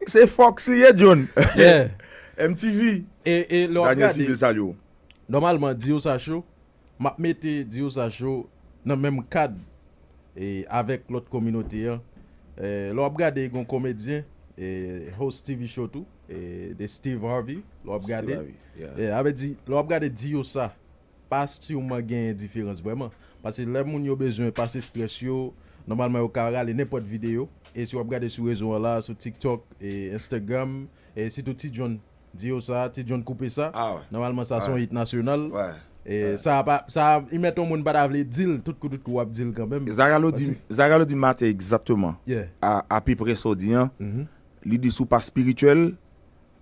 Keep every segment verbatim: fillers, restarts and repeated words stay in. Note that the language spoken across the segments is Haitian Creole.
Se Fox li ye, John. Yeah. M T V. E, e lè w ap Daniel gade, Civil, salye w. Nòmalman, Diosa Show, m ap mete Diosa Show nan menm kad e avèk lòt kominote an. E, lè w ap gade, gen yon komedyen, e, host T V show tou, e, de Steve Harvey, lè w ap gade. Steve Harvey, yeah. E, sa vle di, lè w ap gade Diosa, pa siman genyen diferans vrèman. Paske lè moun yo bezwen pase strès yo, nòmalman yo ka rale nenpòt videyo. E si w ap gade sou rezo an la, sou TikTok, e Instagram, e sitou Ti John Diosa, Ti John Koupe Sa. Ah, ouais. Nòmalman, sa se yon Ouais. Hit nasyonal. Ouais. E sa pa, sa, li mèt yon moun pa ta vle di l, tout kou, tout kou w ap di l kanmenm. Zagalo di, Zagalo di maten egzakteman. Yeah. A, apeprè sa w di an. Mhm. Li di si w pa espirityèl,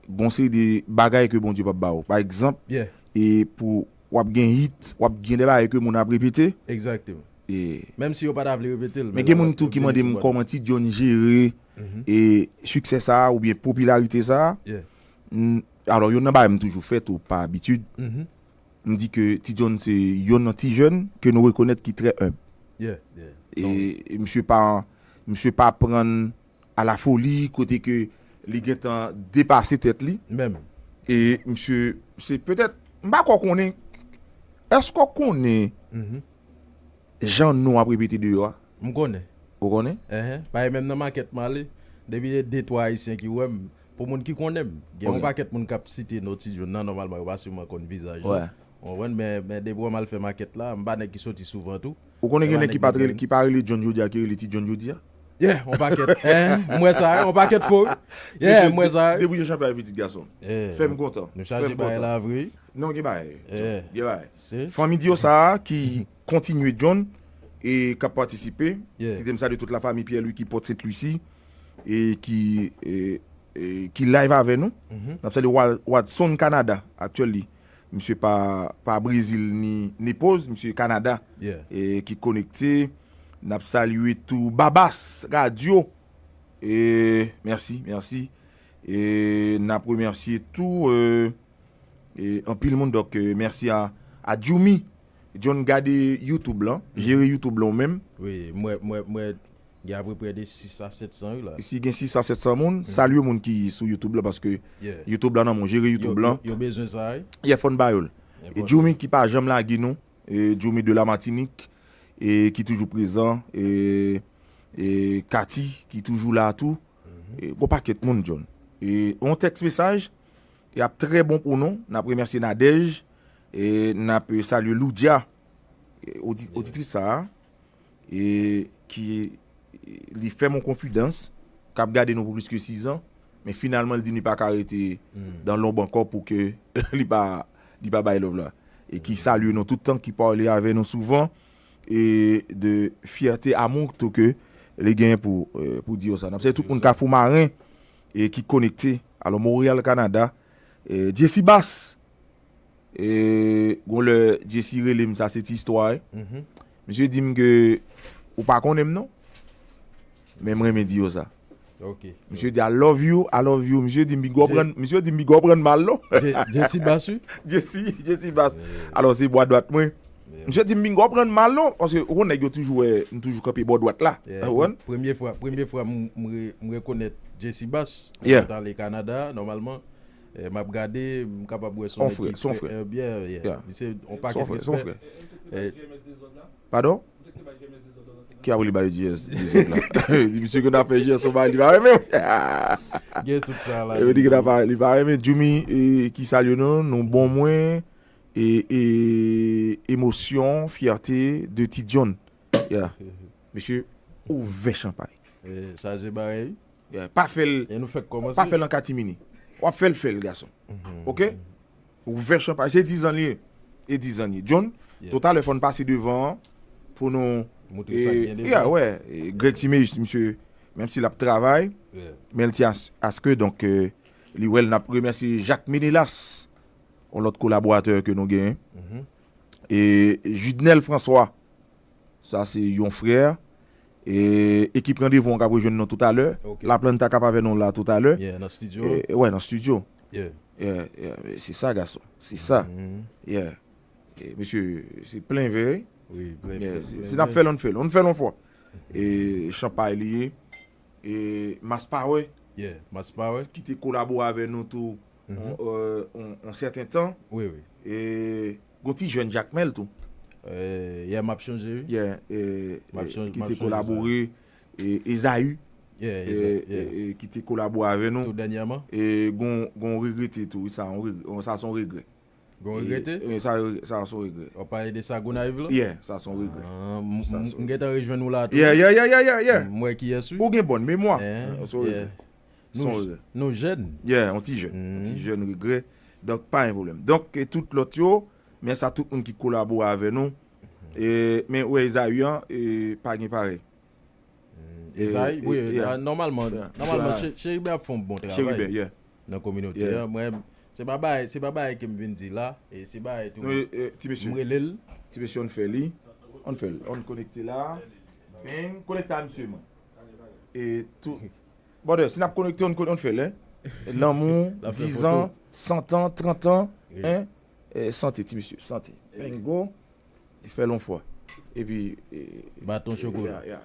gon seri de bagay ke Bondye p ap ba w. Pa egzanp, Yeah. e pou w ap gen hit, w ap gen de bagay ke moun ap repete. Egzakteman. E Menm si yo pa ta vle repete l. Men gen moun tou ki mande m kòman Ti John jere Mhm. e siksè sa a oubyen popilarite sa a. Yeah. M, alò, youn nan bagay m toujou fè tou pa abitid. Mhm. M di ke Ti John se youn nan ti jèn ke nou rekonèt ki trè enb. Yeah, yeah. E, e misye pa, misye pa pran a la foli kote ke li gentan depase tèt li. Menm. E misye, se petèt, m pa kwè w konnen, èske w konnen Mhm. jan non ap repete deyò a? M konnen. Ou konnen? Enhen. Paske menm nan makèt m ale, depi de twa Ayisyen ki wè m, pou moun ki konnen m, gen yon Ok. pakèt moun k ap site non Ti John nan, nòmalman, yo pa siman konn vizaj li. Ouais. Ou konprann? Men, men depi w wè m al fè makèt la, m pa nèg ki soti souvan tou. Ou konnen gen Ewa, nèg ki nèg pa t rele, gen- ki pa rele John jodi a, ki rele Ti John jodi a? Yeah, yon pakèt. Enhen, m wè sa, yon pakèt fo. Yeah, m wè sa. Debouye chanpay pitit gason. Yeah. Fè m kontan. Nou Fè chaje m bagay kontan. La vre. Non, gen bagay. Yeah. Gen bagay. Se. Fanmi Diosa a ki kontinye John e k ap patisipe. Yeah. Kite m salye tout la famille Pierre-Louis ki Port Sainte-Lucie e ki, e, e, ki live avè nou. Mhm. N ap salye Wa-, Watson Canada, actually. Misye pa, pa Brezil ni Nepoz, misye Kanada. Yeah. E ki konekte. N ap salye tou Babas Radio. E mèsi, mèsi. E n ap remèsye tou, e, e anpil moun. Donk, e, mèsi a, a Jumi. John, gade YouTube lan, jere YouTube lan ou menm. Wi, mwen, mwen, mwen, gen apeprè de sis a sèt san wi la. Si gen sis a sèt san moun, salye moun ki sou YouTube lan paske Yeah. YouTube lan nan men w, jere Yo, YouTube lan. yo, yo bezwen sa, wi. Yeah, fò n ba yo l. E Enpòtan. Jumi ki pa janm lage nou. E Jumi de la Martinique, e ki toujou prezan. E, e Cathy ki toujou la tou. E gon pakèt moun, John. E yon tèks mesaj, e ap trè bon pou nou. N ap remèsye Nadège. E n ap, e, salye Loudia, e, odi-, oditris sa a. E ki, li fè m yon konfidans, k ap gade nou pou plis ke sizan, men finalman, li di li pa ka rete dan lonb ankò pou ke li pa, li pa bay love la. E ki salye nou tout tan, ki pale avè nou souvan, e de fyète, amour tou ke li genyen pou, e, pou Diosa. N ap salye tout moun Kafou Maren, e ki konekte. Alò, Montréal, Kanada, e, Jesse Bass, e, gon lè Jesse rele m, sa se ti istwa, wi. Misye di m ke ou pa konnen m non. Men mwen renmen Diosa. Ok. Misye di, "I love you, I love you." Misye di m, "Big up, pran," misye di m, "Big up, pran mal non." Jesse Bass, wi. Jesse, Jesse Bass. Alò, se bwa dwat mwen. Misye di m, "Big up, pran mal non." Paske ou konn nèg yo toujou wè, m toujou kanpe bò dwat la. Ou konprann? Premye fwa, premye fwa m, m re-, m rekonèt Jesse Bass. Yeah. Mwen t ale Kanada, nòmalman. E, m ap gade, m kapab wè se yon Son frè, ekip son frè. E, byen, yeah. Yeah. Li se yon Son pakèt frè, son respè. Frè. E, Padon? Ki ap li bay G S dezòd la? Di misye ki nan fè G S on bagay, li pa renmen. Gen tout sa la. E di ki nan pa, li pa renmen. Jumi, e, ki salye nou, nou bon mwen, e, e, emosyon, fyète de Ti John. Yeah. Misye ouvè chanpay. E, chaje bagay. Yeah. Pa fè l, E nou fèk kòmanse. Pa fè l an katimini. W ap fè l, fè l, gason. Ok? Ouvè chanpay. Se dizan li ye. E dizan li ye. John, Yeah. Toutalè, fò n pase devan an pou nou. Moutre sa k gen devan. Yeah, wè. E Greg Timeus, misye, menm si l ap travay, Yeah. men l ti as-, aske, donk, e, li wè l, n ap remèsye Jacques Menelas, yon lòt kolaboratè ke nou genyen. Mhm. E Judnel François, sa se yon frè. E ekip Randevou an k ap rejwenn nou toutalè. Ok. Laplanta k ap avè nou la toutalè. Yeah, nan studio. E, wè, nan studio. Yeah. Yeah, yeah, se sa, gason. Se sa. Mhm. Yeah. E, mesye, se plen vè. Wi, plen, Yeah, plen, se, plen se n ap vè. Fè l, ann fè l. Ann fè l yon fwa. E chanpay li ye. e Mass Power, Yeah, Mass Power. Ki te kolabore avè nou tou on, euh, on, on sèten tan. Wi, wi. E gon ti jèn Jakmèl tou. Euh, yeah, m ap chonje, wi. Yeah, e, M ap e, chonje- ki m ap te chonje kolabore, e Ezaü, Yeah, e, Ezaü, e, yeah. e, ki te kolabore avè nou. Tou dènyèman. E gon, gon regrete tou, wi, sa on reg- on- sa son regrè. Gon E, regrete? E, sa, sa son regrè. W ap pale de sa Gonayiv la? Yeah, sa son regrè. Ah, m- Sa m- son- m gentan rejwenn ou la tou. Yeah, yeah, yeah, yeah, yeah, yeah. M wè kiyès, wi. Ou gen bòn memwa. Eh, Sa son yeah. regrè. Son Nou, regrè. nou jèn. Yeah, on ti jèn. On ti jèn regrè. Donk, pa gen pwoblèm. Donk, e tout lòt yo, mèsi a tout moun ki kolabore avè nou. E, men, wè, Ezaü an, e, pa gen parèy. Ezaü, E, wi, e, yeah. ah, nòmalman, Yeah. nòmalman, Yeah. Che- Cheriben ap fè yon bon travay Cheriben, yeah. Nan kominote Yeah. an. Mwen, se pa bagay, se pa bagay ke m vin di la, e se bagay tou. Nou, e, e, ti mesye. M rele l. Ti mesye, on fè li. On fè li. On konekte la. Bang, konekte a misye, man. E tou. Brother, si n ap konekte, on, on fè l, hein. Lanmou, L ap fè dizan, foto. Santan, trantan, Wi. Hein. E, sante, ti mesye, sante. Bingo. E fè l on fwa. Epi, e, Baton chokola. Yeah, yeah.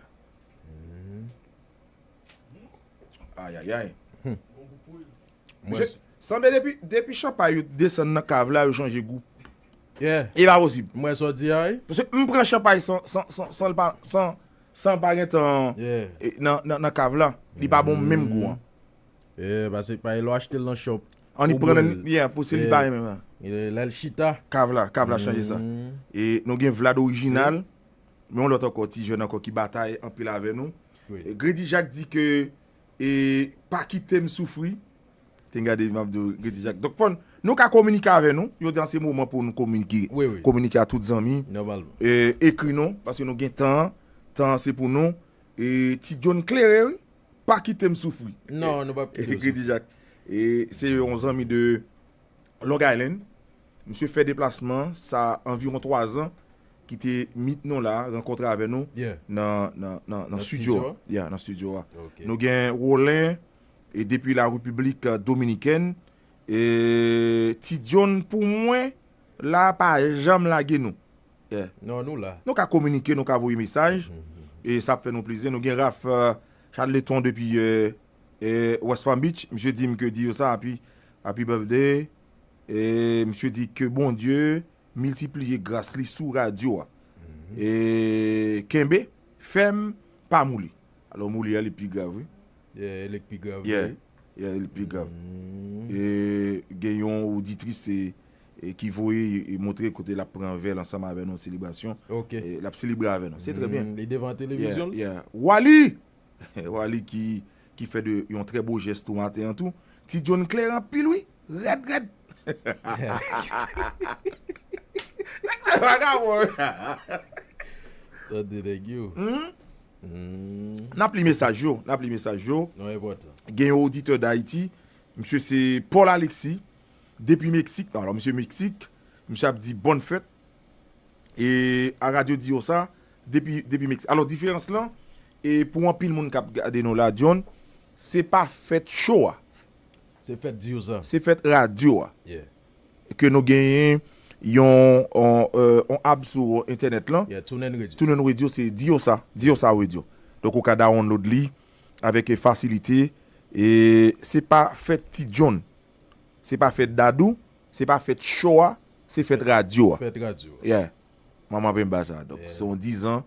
Ayayay. Mwen, Mesye, sanble depi, depi chanpay yo desann nan kav la, yo chanje gou. yeah, E pa posib. mwen sa w di a, wi. Paske m pran chanpay san, san, san, san l pa, san, san l pa gen tan Yeah. e, nan, nan, nan kav la. Li pa bon menm gou an. Yeah, paske pa lè w achte l nan shop. An li Ou pran bwè nan, l. Yeah, pou se li Yeah. pa menm. E lè l chita. Kav la, kav la chanje sa. Mm. E nou gen Vlad orijinal, men yon lòt ankò, ti jèn ankò ki batay anpil avè nou. Wi. E Grady Jacques di ke e pa kite m soufri. Te gade m ap di Grady Jacques. Donk fò n- nou ka kominike avè nou. Yo di an se moman pou nou kominike. Wi, wi. Kominike a tout zanmi. Nòmalman. E, ekri nou, paske nou gen tan. Tan an se pou nou. E ti John klere, wi. Pa kite m soufri. Non, nou p ap kite w Grady Jacques. E se yon zanmi de Long Island. Misye fè deplasman, sa anviwon twa zan, ki te meet nou la, rankontre avè nou Yeah. nan, nan, nan, nan Nan studio. studio? Yeah, nan studio a. Ok. Nou gen Rolen, e depi la Repiblik, euh, Dominikèn, e Ti John, pou mwen, la pa janm lage nou. Yeah. Non, nou la. Nou ka kominike, nou ka voye mesaj, e sa ap fè nou plezi. Nou gen Raf, euh, Charleton depi, euh, euh, West Palm Beach. Misye di m ke di yo sa, happy, happy birthday. E misye di ke Bondye miltipliye gras li sou radyo a. E kenbe fèm, pa mouli. Alò, mouli a, li pi grav, wi. Yeah, li pi grav. Yeah. Wi. Yeah, li pi grav. E gen yon oditris e, e ki voye e montre kote l ap pran vè l ansanm avè nou selebrasyon. Ok. E l ap selebre avè nou. Se trè byen. Mm, li devan televizyon? Yeah, yeah. Wally! Wally ki, ki fè de, yon trè bo jès tou maten an tou. Ti John klè anpil, wi. Rèd, rèd. Nèg sa vagabon. Tande nèg yo. N ap li mesaj yo, n ap li mesaj yo. Non, enpòtan. Gen yon oditè Dayiti, misye se Paul Alexis, depi Meksik. Non, alò, misye Meksik, misye ap di bòn fèt. E a radyo di yo sa, depi, depi Meksik. Alò, diferans lan, e pou anpil moun k ap gade nou la, John, se pa fèt show a. Se fèt di yo sa. Se fèt radyo a. Yeah. Ke nou genyen yon, on, euh, on ab sou entènèt lan. Yeah, TuneIn Radio. TuneIn Radio, se di yo sa. Di yo sa radio. Donk, ou ka download li avèk fasilite. E se pa fèt Ti John. Se pa fèt Dadou. Se pa fèt show a. Se fèt radyo a. Fèt radyo. Yeah. Manman penba sa. Donk, se yon dizan.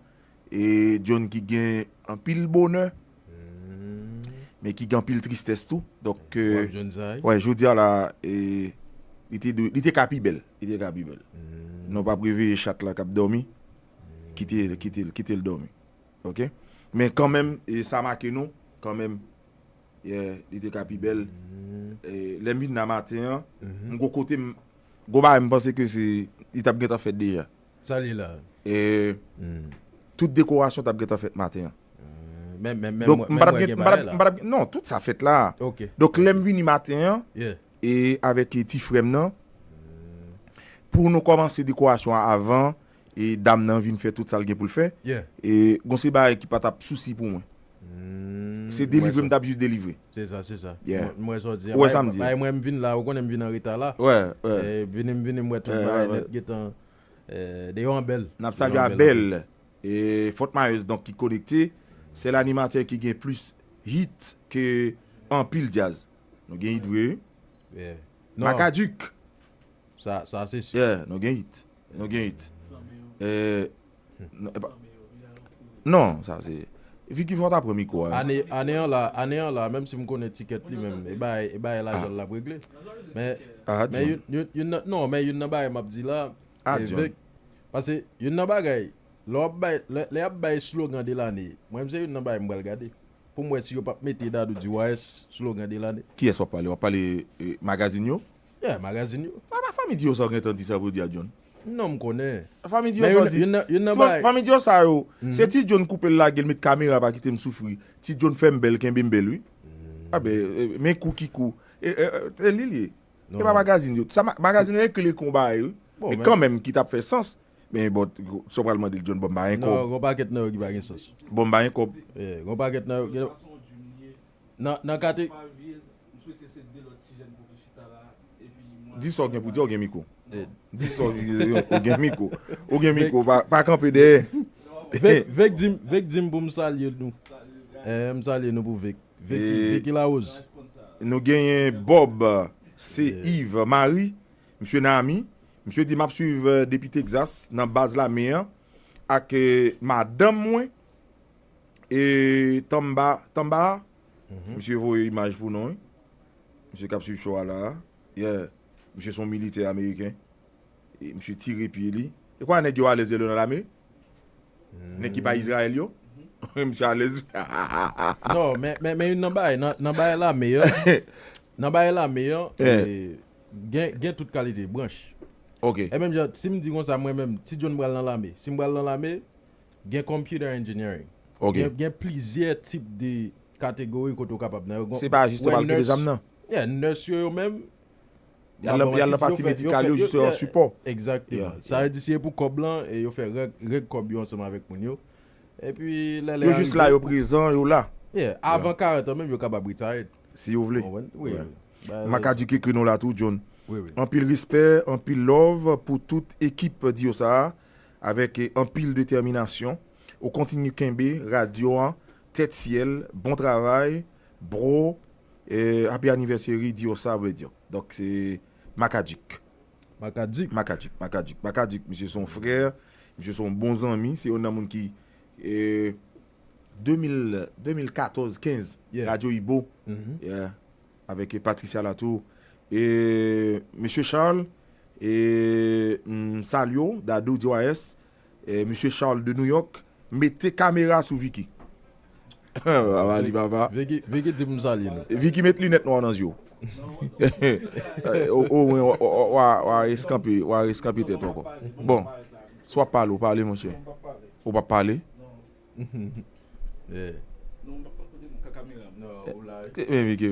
E John ki gen anpil bonè. Men ki gen anpil tristès tou. Donk, euh, Wap jwenn sa, wi. Wè, jodi a la, e, li te, dwe- li te ka pi bèl. Li te ka pi bèl. Nou p ap reveye chat la k ap dòmi. Kite, kite, kite l dòmi. Ok? Men kanmenm, e, sa make nou, kanmenm, yeah, li te ka pi bèl. E, lè m vin la maten an, m gon kote m, gon bagay m panse ke se, li t ap gentan fèt deja. Sa li la. E, tout dekorasyon t ap gentan fèt maten an. Men, men, men, Donk, mwen- m pa t men ap mwen gen, gen m pa t ap, bagay la. M pa t ap, non, tout sa fèt la. Ok. Donk, lè m vini maten an, Yeah. e avèk, e, ti frè m nan, pou nou kòmanse dekorasyon an avan, e dam nan vin fè tout sa l gen pou l fè. Yeah. E gon se bagay ki pa t ap sousi pou mwen. Se delivre m t ap jis delivre. Se sa, se sa. Yeah. Mwen, mwen sa w di. Ou wè sa m di? Bay mwen m vin la, ou konnen m vin an reta la. Wè, wè. E vini m vini m wè tout Wè, bagay wè, nèt gentan. E, de yon bèl. N ap salye a bèl. E Fòt Mayès, donk, ki konekte. Se lanimatè ki gen plis hit ke anpil djaz. Nou gen hit vre, wi. Yeah. Non, Makaduke. Sa, sa se si. Yeah, nou gen hit. Nou gen hit. Eh, non, epa- non, sa se. Vicky, fò ta pran mikwo a. Ane, ane an la, ane an la, menm si m konnen tikèt li menm, e bay, e bay lajan l ap regle. Men, Ah, men youn, youn, youn nan, non, men youn nan bagay m ap di la, Ah, e John. vek, paske youn nan bagay, lè w ap bay, lè, lè y ap bay slogan de lane, mwen menm se youn nan bagay m pral gade. Pou m wè si yo p ap mete Dadou D Y S slogan de lane. Kiyès w ap pale? W ap pale eh, magazin yo? Yeah, magazin yo. Pa, pa fanmi Diyosa w gentan di sa pou di a John. Non, m konnen. Fanmi Men Diyosa youn, di. youn nan, youn nan Ti fa- bagay. Fanmi Diyosa yo, se ti John koupe l lage l met kamera pa kite m soufri. Ti John fè m bèl, kenbe m bèl, wi. A ben, eh, men kou ki kou. E, e, e, e li li ye. E pa magazin yo. Sa ma- magazin yo ekri l kon bagay, wi. Bon, Men men- kanmenm ki t ap fè sans. Men bon, sa w pral mande l John, bon, m ba yon Non, kòb. gon pakèt nan yo ki pa gen sans. Bon, m ba yon kòb. Eh, gon pakèt nan yo. Nan, nan kate. Di sa w gen pou di, w gen mikwo. Di sa w gen, w gen mikwo. W gen mikwo, pa, pa kanpe dèyè. Vek, vek di m, vek di m pou m salye nou. Eh, m salye nou pou vek. Vek, E- vek ki lawoz. Nou genyen Bob, se Yves Marie, Msye Nami. Msye di m ap swiv eh, depi Texas, nan baz lame an, ak eh, madanm mwen, e Tamba, Tamba. Msye voye imaj pou nou, wi. Msye k ap swiv show a la. Yeah. Msye se yon militè ameriken. E msye tire pye li. E kwa nèg yo alèz yo nan lame? Nèg ki pa Izrayèl yo? Msye alèz. Non, men, men, men youn nan bagay, nan, nan bagay lame an, nan bagay lame an, Yeah. eh, gen, gen tout kalite branch. Ok. E menm jan, si m di konsa, mwen menm, ti John pral nan lame. Si m pral nan lame, gen computer engineering. Ok. Gen, gen plizyè tip de kategori kote w kapab nan yo. Se pa jis yo pral kenbe zam nan. Yeah, nurse yo, yo menm. Y al nan- y al nan pati medikal yo, jis yo an sipò. Exactement. Sa vle di si e pou kòb lan, e yo fè règ, règ kòb yo ansanm avèk moun yo. Epi, lè lè Yo jis la, yo prezan, yo la. Yeah, avan karant an menm, yo kapab retired. Si yo vle. Konprann? Wi. Yeah. Makaduke ekri nou la tou, John. Wi, wi. Anpil respè, anpil love pou tout ekip Diyosa a, avèk eh, anpil detèminasyon. Ou kontinye kenbe radyo an, tèt syèl, bon travay, bro, eh, happy anniversary, Diyosa, vle di. Donk, se Makaduke. Makaduke. Makaduke, Makaduke, Makaduke. Misye se yon frè, misye se yon bon zanmi, se yon nan moun ki, eh, de mil, de mil katòz kenz, Yeah. Radyo Ibo, Mhm. yeah, avèk Patricia Latour. E Mesye Charles, e m salye w, Dadou D Y S, e Mesye Charles de New York, mete kamera sou Vicky. Papa li papa. Vicky, Vicky di pou m salye nou. Vicky met linèt nwa nan zye w. O o mwen w a eskanpe, w a eskanpe tèt ou ankò. Bon, si w ap pale, w pale monchè. Ou p ap pale? Yeah. Non, m pa kote mwen ka kamera m. Non, ou la. Te- Men Vicky,